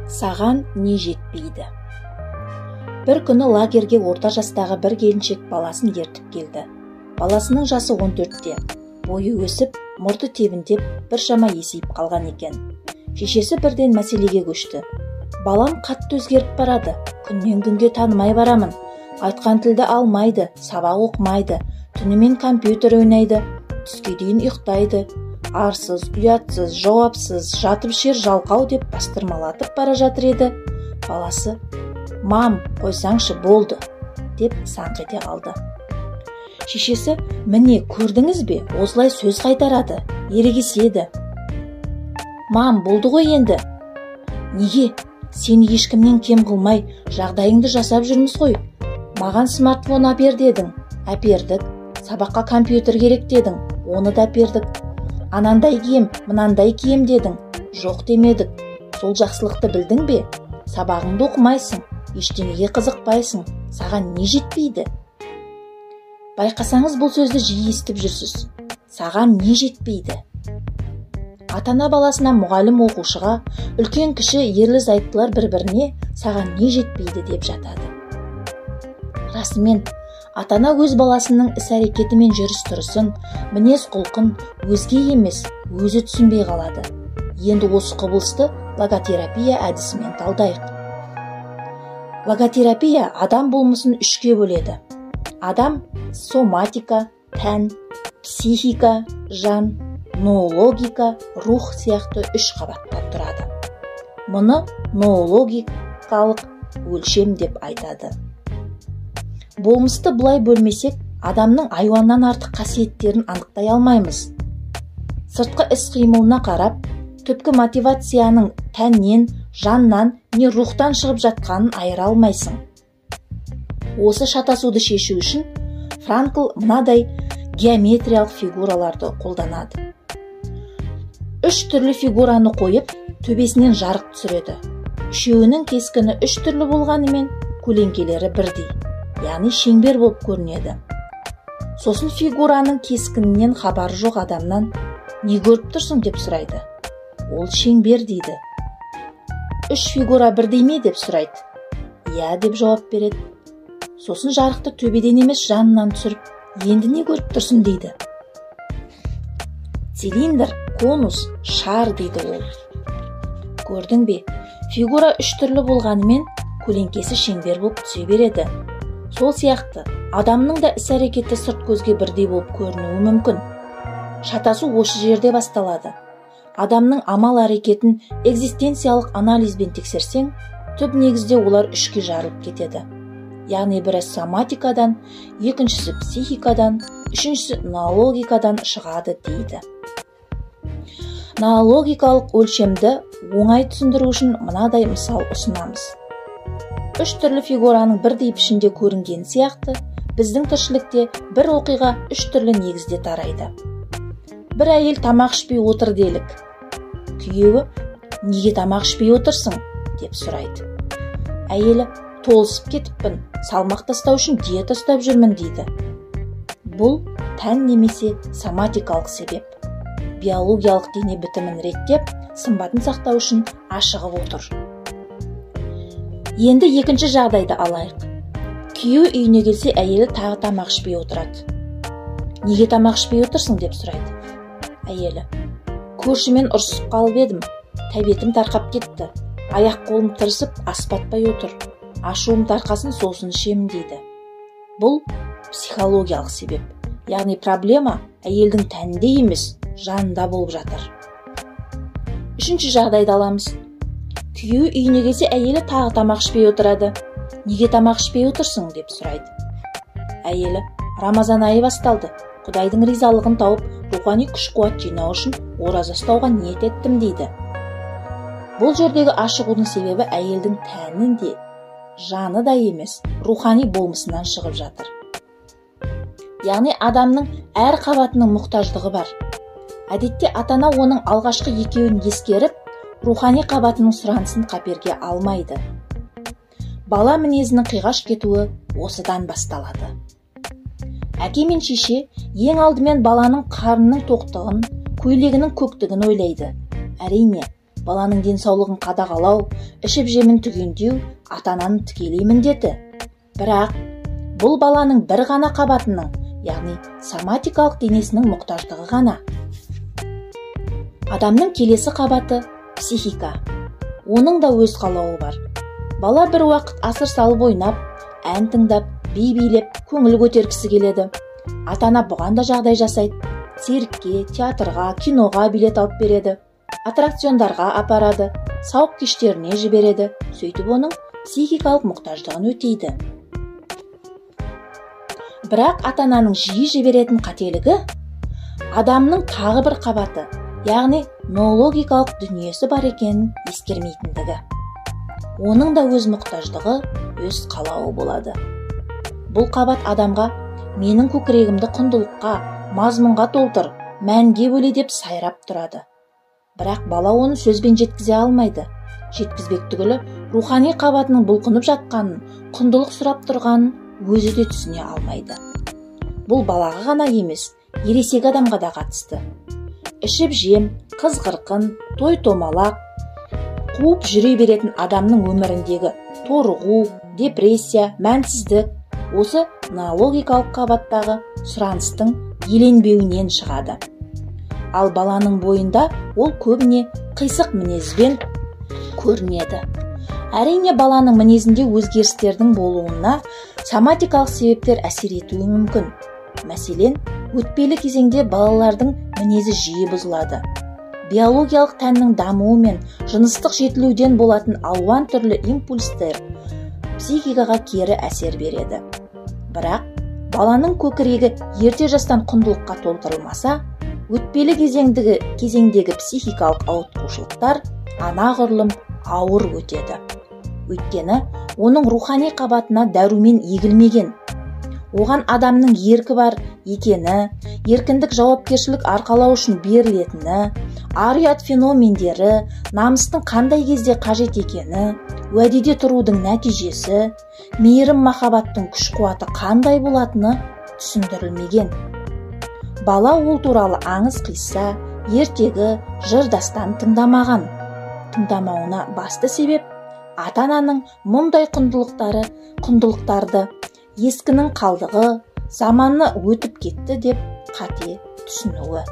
Саған не жетпейді? Бір күні лагерге орта жастағы бір келіншек баласын ертіп келді. Баласының жасы 14-те. Бойы өсіп, мұрты тебіндеп, біршама есейіп қалған екен. Шешесі бірден мәселеге көшті. Балам қатты өзгеріп барады, күннен күнге танымай барамын. Айтқан тілді алмайды, сабақ оқымайды, түнімен компьютер ойнайды, түске дейін ұйықтайды. Арсыз, ұятсыз, жауапсыз, жатып ішер жалқау деп бастырмалатып бара жатыр еді. Баласы, «Мам, қойсаңшы, болды», деп саңқ ете қалды. Шешесі, «Міне, көрдіңіз бе, осылай сөз қайтарады, ерегеседі». «Мам, болды ғой енді». «Неге? Сені ешкімнен кем қылмай, жағдайыңды жасап жүрміз ғой. Маған смартфон әпер дедің, әпердік. Сабаққа компьютер керек дедің, оны да әпердік. Анандай кием, мынандай кием дедің, жоқ демедік. Сол жақсылықты білдің бе? Сабағыңды оқымайсың, ештеңеге қызықпайсың, саған не жетпейді?» Байқасаңыз, бұл сөзді жиі естіп жүрсіз. Саған не жетпейді? Ата-ана баласына, мұғалім оқушыға, үлкен кіші, ерлі зайыптылар бір-біріне саған не жетпейді деп жатады. Расымен, ата-ана өз баласының іс-әрекеті мен жүріс-тұрысын, мінез-құлқын өзге емес, өзі түсінбей қалады. Енді осы құбылысты логотерапия әдісімен талдайық. Логотерапия адам болмысын үшке бөледі. Адам соматика, тән, психика, жан, ноологика, рух сияқты үш қабаттан тұрады. Мұны ноологикалық өлшем деп айтады. Болмысты бұлай бөлмесек, адамның айуаннан артық қасиеттерін анықтай алмаймыз. Сыртқы іс-қимылына қарап, түпкі мотивацияның тәннен, жаннан, не рухтан шығып жатқанын айыра алмайсың. Осы шатасуды шешу үшін Франкл мынадай геометриялық фигураларды қолданады. Үш түрлі фигураны қойып, төбесінен жарық түсіреді. Үшеуінің кескіні үш түрлі болғанымен, көлеңкелері бірдей, яғни шеңбер болып көрінеді. Сосын фигураның кескінінен хабары жоқ адамнан «Не көріп тұрсың?» деп сұрайды. Ол шеңбер дейді. Үш фигура бірдей ме деп сұрайды. Иә деп жауап береді. Сосын жарықты төбеден емес жанынан түсіріп, енді не көріп тұрсың дейді. Цилиндр, конус, шар дейді ол. Көрдің бе, фигура үш түрлі болғанымен көлеңкесі шеңбер болып түсе береді. Сол сияқты адамның да іс-әрекеті сырт көзге бірдей болып көрінуі мүмкін. Шатасу осы жерде басталады. Адамның амал әрекетін экзистенциялық анализбен тексерсең, түп негізде олар үшке жарылып кетеді. Яғни бірі соматикадан, екіншісі психикадан, үшіншісі ноологикадан шығады дейді. Ноологикалық өлшемді оңай түсіндіру үшін мынадай мысал ұсынамыз. Үш түрлі фигураның бірдей пішінде көрінгені сияқты, біздің тіршілікте бір оқиға үш түрлі негізде тарайды. Бір әйел тамақ ішпей отыр делік. Күйеуі, «Неге тамақ ішпей отырсың?» деп сұрайды. Әйелі, «Толысып кетіппін, салмақ тастау үшін диета ұстап жүрмін» дейді. Бұл тән немесе соматикалық себеп. Биологиялық дене бітімін реттеп, сымбатын сақтау үшін ашығып отыр. Енді екінші жағдайды алайық. Күйеуі үйіне келсе, әйелі тағы тамақ ішпей отырады. «Неге тамақ ішпей отырсың?» деп сұрайды. Әйелі, «Көршімен ұрысып қалып едім, тәбетім тарқап кетті, аяқ қолым тырысып, ас батпай отыр, ашуым тарқасын, сосын ішемін» дейді. Бұл психологиялық себеп, яғни проблема әйелдің тәнінде емес, жанында болып жатыр. Үшінші жағдайды аламыз. Күйеуі үйіне келсе, әйелі тағы тамақ ішпей отырады. «Неге тамақ ішпей отырсың?» деп сұрайды. Әйелі, «Рамазан айы басталды, Құдайдың ризалығын тауып, рухани күш-қуат жинау үшін ораза ұстауға ниет еттім» дейді. Бұл жердегі ашығудың себебі әйелдің тәнінде, жаны да емес, рухани болмысынан шығып жатыр. Яғни адамның әр қабатының мұқтаждығы бар. Әдетте ата-ана оның алғашқы екеуін ескеріп, рухани қабатының сұранысын қаперге алмайды. Бала мінезінің қиғаш кетуі осыдан басталады. Әке мен шеше ең алдымен баланың қарнының тоқтығын, көйлегінің көктігін ойлайды. Әрине, Баланың денсаулығын қадағалау, ішіп-жемін түгендеу ата-ананың тікелей міндеті. Бірақ бұл баланың бір ғана қабатының, яғни соматикалық денесінің мұқтаждығы ғана. Адамның келесі қабаты психика. Оның да өз қалауы бар. Бала бір уақыт асыр салып ойнап, ән тыңдап, би билеп, көңіл көтергісі келеді. Ата-ана бұған да жағдай жасайды. Циркке, театрға, киноға билет алып береді, аттракциондарға апарады, сауық кештеріне жібереді. Сөйтіп оның психикалық мұқтаждығын өтейді. Бірақ ата-ананың жиі жіберетін қателігі адамның тағы бір қабаты, яғни ноологикалық дүниесі бар екенін ескермейтіндігі. Оның да өз мұқтаждығы, өз қалауы болады. Бұл қабат адамға менің көкірегімді құндылыққа, мазмұнға толтыр, мәнге бөле деп сайрап тұрады. Бірақ бала оны сөзбен жеткізе алмайды. Жеткізбек түгілі рухани қабатының бұлқынып жатқанын, құндылық сұрап тұрғанын өзі де түсіне алмайды. Бұл балаға ғана емес, ересек адамға да қатысты. Ішіп жем, қыз-қырқын, той-томалақ, қуып жүре беретін адамның өміріндегі торығу, депрессия, мәнсіздік осы ноологикалық қабаттағы сұраныстың еленбеуінен шығады. Ал баланың бойында ол көбіне қисық мінезбен көрінеді. Әрине, баланың мінезінде өзгерістердің болуына соматикалық себептер әсер етуі мүмкін. Мәселен, өтпелі кезеңде балалардың мінезі жиі бұзылады. Биологиялық тәннің дамуы мен жыныстық жетілуден болатын алуан түрлі импульстер психикаға кері әсер береді. Бірақ баланың көкірегі ерте жастан құндылыққа толтырылмаса, өтпелі кезеңдегі психикалық ауытқушылықтар анағұрлым ауыр өтеді. Өйткені оның рухани қабатына дәрумен егілмеген. Оған адамның еркі бар екені, еркіндік жауапкершілік арқалау үшін берілетіні, ар-ұят феномендері, намыстың қандай кезде қажет екені, уәдеде тұрудың нәтижесі, мейірім махаббаттың күш-қуаты қандай болатыны түсіндірілмеген. Бала ол туралы аңыз қисса, ертегі, жыр дастан тыңдамаған. Тыңдамауына басты себеп ата-ананың мұндай құндылықтарды ескінің қалдығы, заманы өтіп кетті деп қате түсінуі.